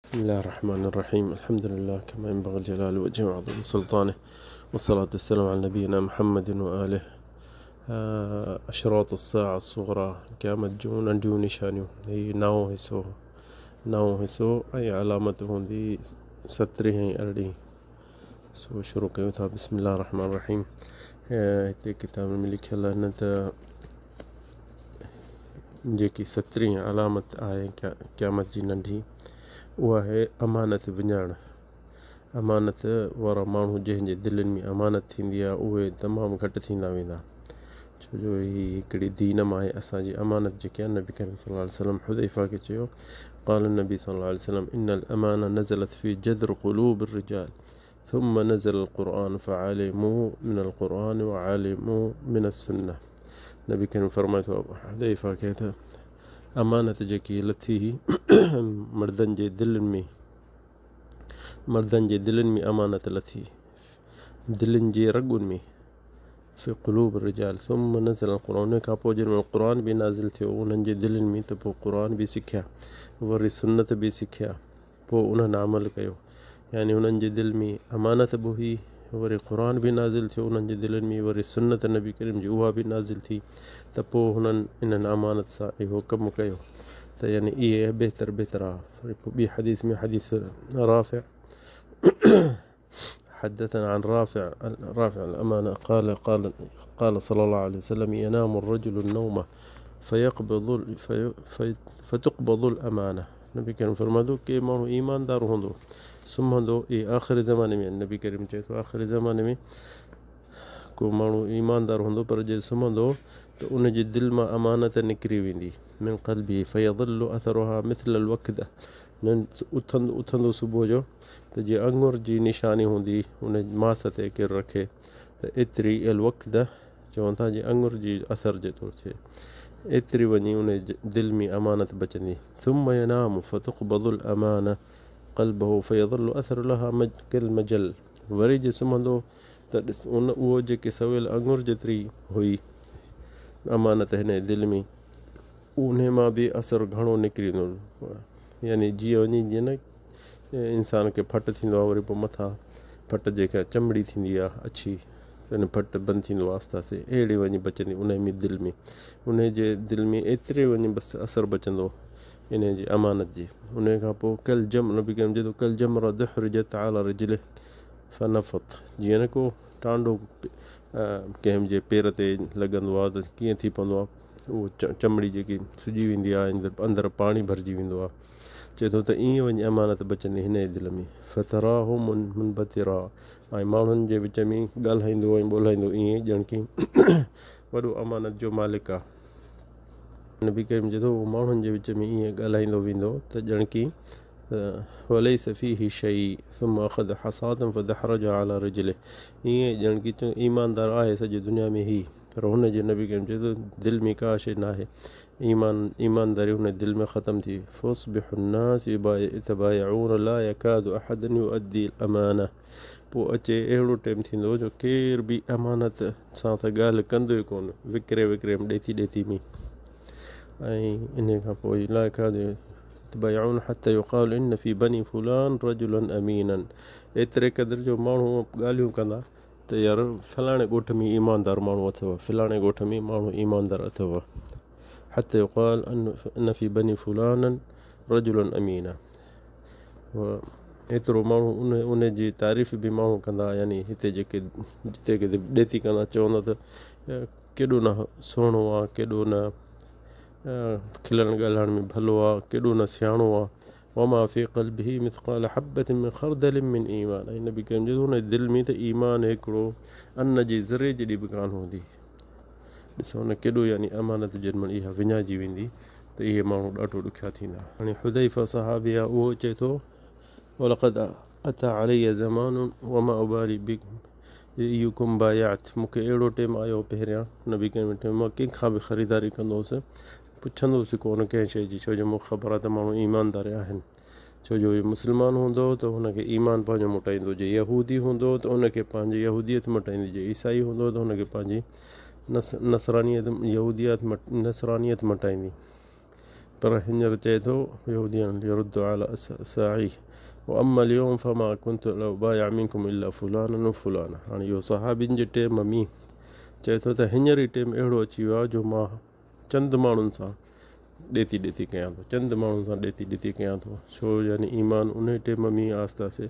بسم الله الرحمن الرحيم. الحمد لله كما ينبغي لجلال وجهه وعظيم سلطانه، والصلاة والسلام على نبينا محمد وآله. اشراط الساعة الصغرى، قيامت جون ننڍيون نشانيون. هي نائون حصو، نائون حصو ۽ علامت هوندي 17 ۽ 18. سو شروع ڪيون ٿا. بسم الله الرحمن الرحيم. هتي ڪتاب ۾ لکيل آهن ته جيڪي 17 علامت آهي قيامت جي ننڍي، اها آهي امانت وڃائڻ. امانت وارا ماڻهو، جنهن جي دلين ۾ امانت ٿيندي آهي، اهي تمام گهٽ ٿيندا ويندا، ڇو جو هي هڪڙي دين مان آهي اسان جي امانت جيڪي آهي. نبي ڪريم صلي الله عليه وسلم حذيفه کي چيو، قال النبي صلى الله عليه وسلم: إن الأمانة نزلت في جذر قلوب الرجال، ثم نزل القرآن فعلموا من القرآن وعلموا من السنة. نبي ڪريم فرمائي ٿو حذيفه کي ته امانت جيڪي لٿي هئي مردن جي دلين ۾، مردن جي دلين ۾ امانت لٿي، دلين جي رڳن ۾، في قلوب الرجال، ثم نزل القرآن. ان کان پوءِ جنهن مهل قرآن به نازل ٿيو انهن جي دلين ۾ ته پوءِ قرآن به سکيا، وري سنت به سکيا، پوءِ انهن عمل ڪيو. يعني انهن جي دل ۾ امانت به هئي، وري قرآن به نازل ٿيو انهن جي دلين ۾، وري سنت نبي ڪريم جي اها به نازل ٿي، ته پوءِ هنن انهن امانت سان اهو ڪم ڪيو، ته يعني اهي بهتر بهتر آهي. وري پوءِ ٻي حديث ۾ حديث رافع، حدثنا عن رافع رافع الأمانة قال قال قال صلى الله عليه وسلم: ينام الرجل النوم فيقبض في في فتقبض الأمانة. نبي ڪريم فرمائي ٿو ڪي ماڻهو ايماندار هوندو، سمهندو. اهي آخر زماني ۾، نبي ڪريم چئي ٿو، آخر زماني ۾ ڪو ماڻهو ايماندار هوندو، پر جي سمهندو ته ان جي دل مان امانت نڪري ويندي، من قلبه، فيظل اثرها مثل الوڪده. اٿندو اٿندو صبح جو ته جيئن اڱر جي نشاني هوندي، ان ماس تي ڪير رکي ته ايتري، الوڪده چون ٿا، جيئن اڱر جي اثر جيترو ٿئي، ايتري وڃي ان دل ۾ امانت بچندي. ثم ينام فتقبض الأمانة قلبه فيظل اثر لها كالمجل. وري جي سمهندو ته ڏس ان اهو جيڪي سويل اڱر جيتري هئي امانت هن دل ۾، ان مان به اثر گهڻو نڪري ويندو. يعني جيئن وڃي جيئن نه انسان کي ڦٽ ٿيندو آهي، وري پوءِ مٿان ڦٽ جيڪا چمڙي ٿيندي آهي اڇي، ان ڦٽ بند ٿيندو آهي آهستي آهستي، اهڙي وڃي بچندي ان ۾ دل ۾، ان جي دل ۾ ايتري وڃي بس اثر بچندو ان جي امانت جي. ان کان پوءِ ڪالجم، نبي ڪريم چئي ٿو، كالجمرة دحرجت على رجله فنفض. جيئن نه ڪو ٽانڊو ڪنهن جي پير تي لڳندو آهي ته ڪيئن ٿي پوندو آهي، اهو چمڙي جيڪي سڄي ويندي آهي، اندر پاڻي ڀرجي ويندو آهي. چئي ٿو ته ائين وڃي امانت بچندي هن جي دل ۾. فتراه منبترا، ۽ ماڻهن جي وچ ۾ ڳالهائيندو ۽ ٻولائيندو ائين ڄڻ ڪه وڏو امانت جو مالڪ آهي. نبي ڪريم چئي ٿو اهو ماڻهن جي وچ ۾ ائين ڳالهائيندو ويندو ته ڄڻ ڪه وليس فيه شيء، ثم اخذ حصاة فدحرجها على رجله. ائين ڄڻ ڪه ايماندار آهي سڄي دنيا ۾ هي، پر هن جي، نبي ڪريم چئي ٿو، دل ۾ ڪا شيءِ ناهي، ايمان ايمانداري هن دل ۾ ختم ٿي. فيصبح الناس يتبايعون لا يكاد احد يؤدي الامانه. پوءِ اچي اهڙو ٽائيم ٿيندو جو ڪير به امانت سان ته ڳالهه ڪندو ئي ڪونه، وڪري وڪري ۾ ڏيٿي ڏيٿي ۾. ۽ ان کان پوءِ لا يكاد يتبايعون حتى يقال ان في بني فلان رجلا امينا. ايتري قدر جو ماڻهو ڳالهيون ڪندا ته يار، فلاڻي ڳوٺ ۾ ايماندار ماڻهو اٿو، فلاڻي ڳوٺ ۾ ماڻهو ايماندار اٿو. حتى يقال ان في بني فلان رجلا امينا. ايترو ماڻهو ان جي تعريف به ماڻهو ڪندا، يعني هتي جيڪي جتي ڪٿي ڏيٿي ڪندا، چوندا ته ڪيڏو نه سهڻو آهي، ڪيڏو نه کلڻ ڳالهائڻ ۾ ڀلو آهي، ڪيڏو نه سياڻو آهي. وما في قلبه مثقال حبة من خردل من ايمان. ۽ نبي ڪريم چئي ٿو هن دل ۾ ته ايمان هڪڙو ان جي ذري جيڏي به ڪانه هوندي. ڏسو نه ڪيڏو، يعني امانت جنهن مهل اها وڃائجي ويندي ته اهي ماڻهو ڏاڍو ڏکيا ٿيندا. هاڻي حذيفه صحابي آهي، اهو چئي ٿو: ولقد اتى علي زمان وما ابالي بايڪم بايعت. مون کي اهڙو ٽائيم آيو پهريان، نبي ڪريم ٽائيم، مان ڪنهن کان به خريداري ڪندو هئس، پڇندو هئس ڪونه ڪنهن شيءِ جي، ڇو جو مون کي خبر آهي ته ماڻهو ايماندار آهن. ڇو جو مسلمان هوندو ته هن کي ايمان پنهنجو موٽائيندو، جي يهودي هوندو ته هن کي پنهنجي يهوديت مٽائيندي، جي عيسائي هوندو ته هن کي پنهنجي نصرانيت، يهوديت، نصرانيت مٽائيندي. پر هينئر چئي ٿو يهوديان يرد على ساعيه واما اليوم فما كنت لابايع منڪم الا فلانا وفلانا هاڻي اهو صحابين جي ٽيم ۾ چئي ٿو ته هينئر ئي ٽيم اهڙو اچي ويو آهي جو مان چند ماڻهن سان ڏيتي ڏيتي ڪيان ٿو چند ماڻهن سان ڏيتي ڏيتي ڪيان ٿو ڇو يعني ايمان انهي ٽيم ۾ آهستي آهستي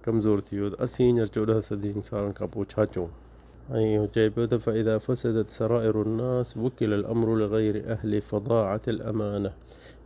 ڪمزور ٿي ويو ته اسين هينئر 14 صدين سالن کان پوء ڇا چئون؟ ۽ اهو چئي پيو ته فاذا فسدت سرائر الناس وڪل الامر لغير اهل فضاعة الامانة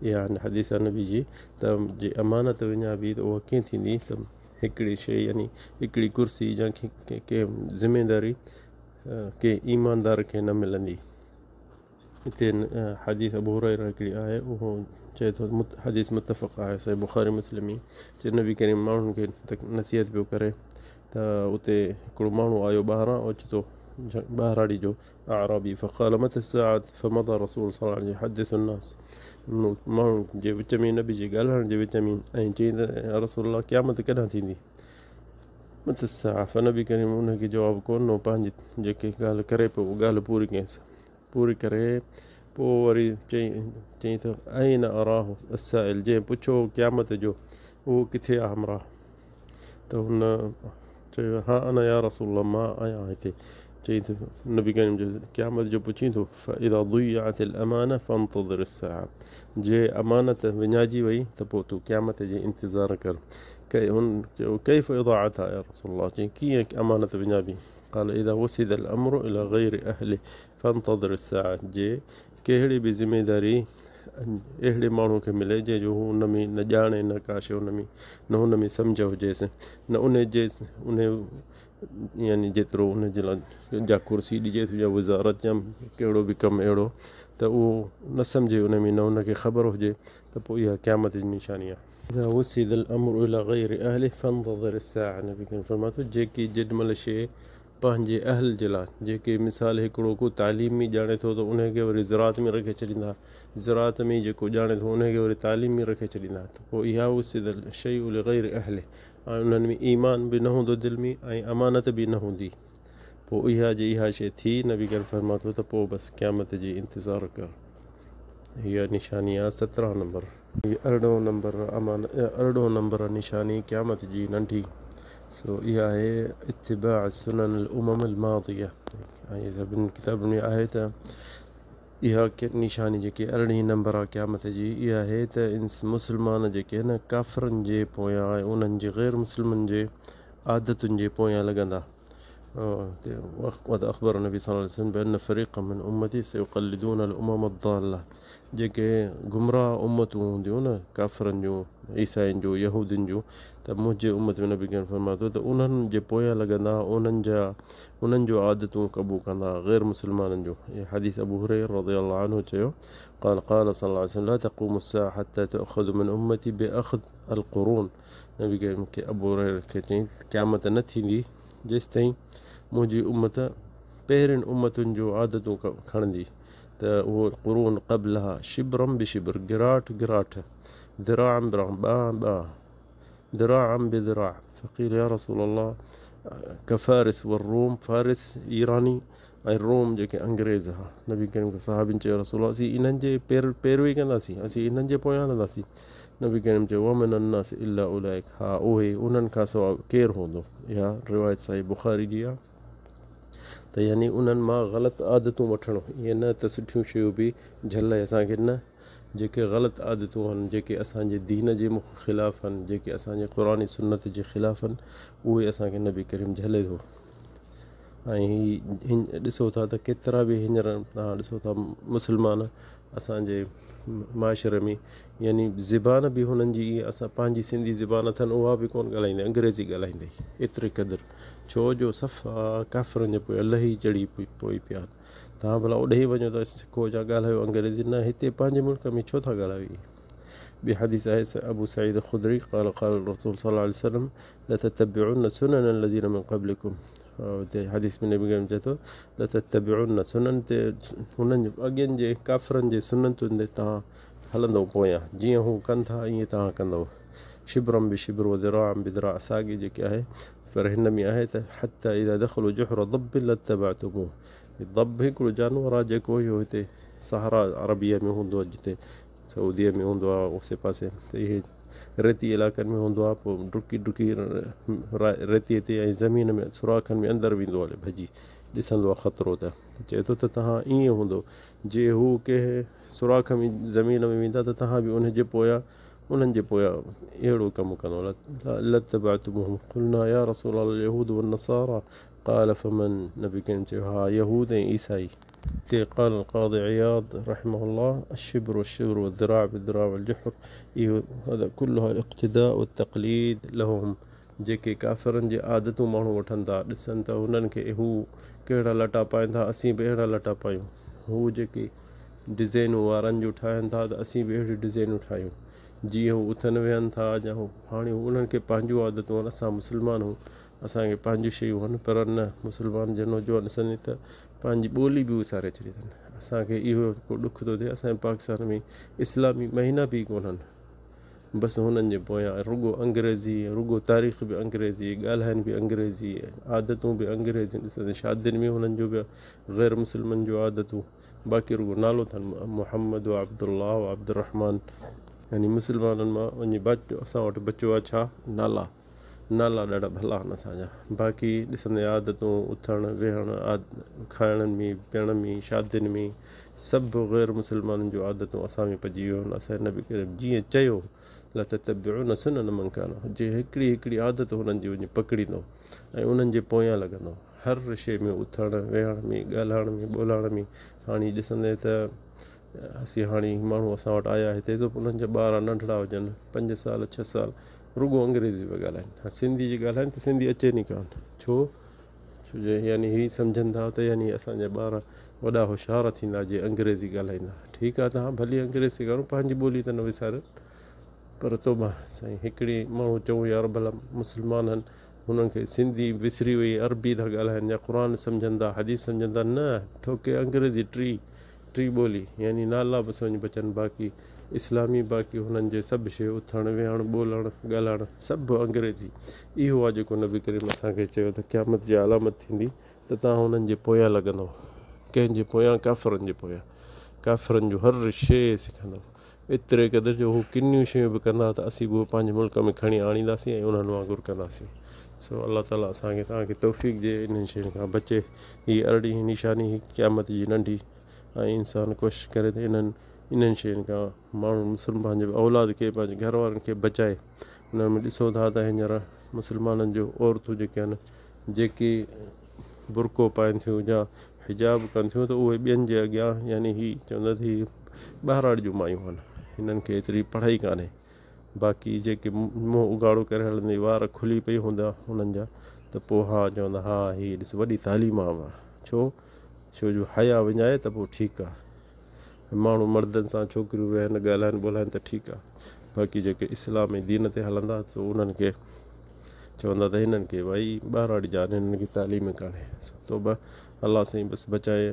اها حديث آهي نبي جي ته جي امانت وڃائبي ته اها ڪيئن ٿيندي ته هڪڙي شيء يعني هڪڙي ڪرسي يا ڪنهن ذميداري ڪنهن ايماندار کي نه ملندي. هتي حديث ابو هريره هڪڙي آهي اهو چئي ٿو حديث متفق آهي صحيح بخاري مسلم ۾ چي نبي ڪريم ماڻهن کي نصيحت پيو ڪري ته اتي هڪڙو ماڻهو آيو ٻاهران اوچتو ٻهراڙي جو اعرابي فقال متى الساعة فمضى رسول صلي الله عليه وسلم يحدث الناس ماڻهن جي وچ ۾ نبي جي ڳالهائڻ جي وچ ۾ ۽ چئي ته يا رسول الله قيامت ڪڏهن ٿيندي متى الساعة فنبي ڪريم ان کي جواب ڪونه ڏنو پنهنجي جيڪي ڳالهه ڪري پيو اها ڳالهه پوري ڪيس پوري ڪري پوء وري چئي ته اين اراه السائل جنهن پڇيو قيامت جو اهو ڪٿي آهي همراهه ته هن چيو ها انا يا رسول الله مان آهيان هتي. چئي ته نبي ڪريم جو قيامت جو پڇين ٿو فاذا ضيعت الامانه فانتظر الساعه جي امانت وڃائجي وئي ته پوء تون قيامت جي انتظار ڪر. هن چيو ڪيف اضاعتها يا رسول الله چئي ڪيئن امانت وڃائبي؟ قال اذا وسد الامر الى غير اهله فانتظر الساعه جي ڪهڙي به ذميداري اهڙي ماڻهو کي ملي جنهن جو هو ان ۾ نه ڄاڻي نه ڪا شيء ان ۾ نه هن ۾ سمجهه هجيس نه ان جي ان يعني جيترو ان جي لاء جا ڪرسي ڏجي ٿي يا وزارت يا ڪهڙو به ڪم اهڙو ته اهو نه سمجهي ان ۾ نه ان کي خبر هجي ته پوء اها قيامت جي نشاني آهي. اذا وسد الامر الى غير اهله فانتظر الساعه نبي ڪريم فرمائي ٿو جيڪي جيڏي مهل شيء پنهنجي اهل جي لاء جيڪي مثال هڪڙو ڪو تعليم ۾ ڄاڻي ٿو ته انهي کي وري زراعت ۾ رکي ڇڏيندا زراعت ۾ جيڪو ڄاڻي ٿو انهي کي وري تعليم ۾ رکي ڇڏيندا ته پوء اها وسد الشيء لغير اهله ۽ انهن ۾ ايمان به نه هوندو دل ۾ ۽ امانت به نه هوندي پوء اها جي اها شيء ٿي نبي ڪريم فرمائي ٿو ته پوء بس قيامت جي انتظار ڪر. هيء نشاني آهي 17 نمبر. هي 18 نمبر امان 18 نمبر نشاني قيامت جي ننڍي سو اها آهي اتباع سنن الامم الماضيه ۽ سڀني ڪتابن ۾ آهي ته اها نشاني جيڪي 18 نمبر آهي قيامت جي اها آهي ته مسلمان جيڪي آهن ڪافرن جي پويان ۽ انهن جي غير مسلمن جي عادتن جي پويان لڳندا. وقد اخبر النبي صلي الله عليه وسلم بان فريقا من امتي سيقلدون الامم الضاله جيڪي گمراهه امتون هونديون نه ڪافرن جون عيسائين جون يهودين جون ته منهنجي امت ۾ نبي ڪريم فرمائي ٿو ته انهن جي پويان لڳندا انهن جا انهن جو عادتون قبول ڪندا غير مسلمانن جو. هي حديث ابو هريره رضي الله عنه چيو قال قال صلى الله عليه وسلم لا تقوم الساعه حتى تؤخذ من امتي باخذ القرون نبي ڪريم کي ابو هريره کي چيائين قيامت نه ٿيندي جيستائين منهنجي امت پهرين امتن جو عادتون کڻندي ته اهو قرون قبلها شبرا بشبر گراٺ گراٺ ذراعا بذراع ٻانهن ٻانهن ذراعا بذراع فقيل يا رسول الله ڪفارس والروم فارس ايراني ۽ روم جيڪي انگريز ها نبي ڪريم کي صحابين چيو رسول الله اسين انهن جي پيروي ڪنداسين اسين انهن جي پويان هلنداسين نبي ڪريم چيو ومن الناس الا اولئڪ ها اهي انهن کان سواء ڪير هوندو اها روايت صحيح بخاري جي آهي ته يعني انهن مان غلط عادتون وٺڻ ائين نه ته سٺيون شيون به جهلي اسان کي نه جيڪي غلط عادتون آهن جيڪي اسان جي دين جي خلاف آهن جيڪي اسان جي قرآن سنت جي خلاف آهن اهي اسان کي نبي ڪريم جهلي ٿو ۽ هي ڏسو ٿا ته ڪيترا به هينئر توهان ڏسو ٿا مسلمان اسان جي معاشري ۾ يعني زبان به هنن جي ائين اسان پنهنجي سنڌي زبان اٿن اها به ڪونه ڳالهائيندا انگريزي ڳالهائيندي ايتري قدر ڇو جو صفا ڪافرن جي پويان لهي چڙهي پوئي پيا آهن توهان ڀلا اوڏي وڃو ته سکو يا ڳالهايو انگريزي نه هتي پنهنجي ملڪ ۾ ڇو ٿا ڳالهايو ائين. ٻي حديث آهي ابو سعيد الخدري قال قال الرسول صلي الله عليه وسلم لتتبعن سنن الذين من قبلكم هتي حديث ۾ نبي ڪريم چئي ٿو لتتبعن سنن تي هنن اڳين جي ڪافرن جي سنتن تي توهان هلندؤ پويان جيئن هو ڪن ٿا ائين توهان ڪندؤ شبرا بشبر وذراعا بذراع ساڳي جيڪي آهي پر هن ۾ آهي ته حتي اذا دخلوا جحر ضب لاتبعتموه ضب هڪڙو جانور آهي جيڪو اهو هتي صحرا عربيه ۾ هوندو آهي جتي سعوديء ۾ هوندو آهي اوسي پاسي ته اهي ريتي علائقن ۾ هوندو آهي پوء ڊڪي ڊڪي ريتي تي ۽ زمين ۾ سوراخن ۾ اندر ويندو هلي ڀڄي ڏسندو آهي خطرو ته چئي ٿو ته توهان ائين هوندو جي هو ڪنهن سوراخ ۾ زمين ۾ ويندا ته توهان به ان جي پويان انهن جي پويان اهڙو ڪم ڪندو لاتبعتموهم قلنا يا رسول الله اليهود والنصارى قال فمن نبي ڪريم چيو ها يهود ۽ عيسائي. تي قال القاضي عياض رحمه الله الشبر والشبر والذراع بالذراع والجحر اهو هذا كلها الاقتداء والتقليد لهم جيڪي ڪافرن جي عادتون ماڻهو وٺن ٿا ڏسن ته هنن کي هو ڪهڙا لٽا پائين ٿا اسين به اهڙا لٽا پايون هو جيڪي ڊزائنون وارن جون ٺاهين ٿا ته اسين به اهڙيون ڊزائنون ٺاهيون جيئن هو اٿن ويهن ٿا يا هو هاڻي انهن کي پنهنجون عادتون آهن اسان مسلمان آهيون اسان کي پنهنجون شيون آهن پر نه مسلمان جي نوجوان ڏسندي ته پنهنجي ٻولي به وساري ڇڏي اٿن اسان کي اهو هڪ ڏک ٿو ٿئي اسان جي پاڪستان ۾ اسلامي مهينا به ڪونهن بس هنن جي پويان رڳو انگريزي رڳو تاريخ به انگريزي ڳالهائن به انگريزي عادتون به انگريزي ڏسندي شادين ۾ هنن جو به غير مسلمن جو عادتون باقي رڳو نالو اٿن محمد و عبدالله و عبدالرحمان يعني مسلمانن مان وڃي بچ اسان وٽ بچيو آهي ڇا نالا نالا ڏاڍا ڀلا آهن اسان جا باقي ڏسندي عادتون اٿڻ ويهڻ کائڻ ۾ پيئڻ ۾ شادين ۾ سڀ غير مسلمانن جون عادتون اسان ۾ پئجي ويون آهن اسان جي نبي ڪريم جيئن چيو لتتبعن سنن من ڪان جي هڪڙي هڪڙي عادت هنن جي وڃي پڪڙيندو ۽ انهن جي پويان لڳندو هر شيء ۾ اٿڻ ويهڻ ۾ ڳالهائڻ ۾ ٻولائڻ ۾ هاڻي ڏسندي ته اسين هاڻي ماڻهو اسان وٽ آيا هتي ته انهن جا ٻار ننڍڙا هجن پنج سال ڇهه سال رڳو انگريزي پيا ڳالهائن ها سنڌي جي ڳالهائن ته سنڌي اچين ئي ڪانه ڇو ڇو جو يعني هي سمجهن ٿا ته يعني اسان جا ٻار وڏا هوشيار ٿيندا جي انگريزي ڳالهائيندا ٺيڪ آهي توهان ڀلي انگريزي سيکاريو پنهنجي ٻولي ته نه وساريو پر توبه سائين هڪڙي ماڻهو چئون يار ڀلا مسلمان آهن هنن کي سنڌي وسري وئي عربي ٿا ڳالهائن يا قرآن سمجهن ٿا حديث سمجهن ٿا نه ٺوڪي انگريزي ٽي ٽي ٻولي يعني نالا بس وڃي بچن باقي اسلامي باقي هنن جي سڀ شيء اٿڻ ويهڻ ٻولڻ ڳالهائڻ سڀ انگريزي اهو آهي جيڪو نبي ڪريم اسان کي چيو ته قيامت جي علامت ٿيندي ته توهان هنن جي پويان لڳندؤ ڪنهن جي پويان ڪافرن جي پويان ڪافرن جون هر شيء سکندؤ ايتري قدر جو هو ڪنيون شيون به ڪندا ته اسين به اهي پنهنجي ملڪ ۾ کڻي آڻينداسين ۽ انهن وانگر ڪنداسين سو الله تعالي اسان کي توهان کي توفيق ڏي انهن شين کان بچي هي ارڙهين نشاني هي قيامت جي ننڍي ۽ انسان ڪوشش ڪري ته انهن انهن شين کان ماڻهو مسلم پنهنجي اولاد کي پنهنجي گهر وارن کي بچائي ان ۾ ڏسو ٿا ته هينئر مسلمانن جو عورتون جيڪي آهن جيڪي برقعو پائن ٿيون يا حجاب ڪن ٿيون ته اهي ٻين جي اڳيان يعني هي چوندا ته هي ٻهراڙي جون مايون آهن هنن کي ايتري پڙهائي ڪانهي باقي جيڪي منهن اگهاڙو ڪري هلندي وار کلي پئي هوندا هنن جا ته پوء ها چوندا ها هي ڏس وڏي تعليم آ ڇو ڇو جو حيا وڃائي ته پوء ٺيڪ آ ماڻهو مردن سان ڇوڪريون ويهن ڳالهائن ٻولهائن ته ٺيڪ آ باقي جيڪي اسلام ۽ دين تي هلندا سو انهن کي چوندا ته هنن کي ڀائي ٻهراڙي جا آهن هنن کي تعليم ڪانهي سو توبه الله سائين بس بچائي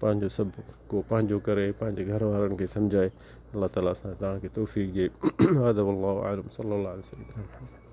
پنهنجو سڀ ڪو پنهنجو ڪري پنهنجي گهر وارن کي سمجهائي الله تعالي اسان توهان کي توفيق ڏي هذا والله اعلم صلي الله عليه سيدنا محمد.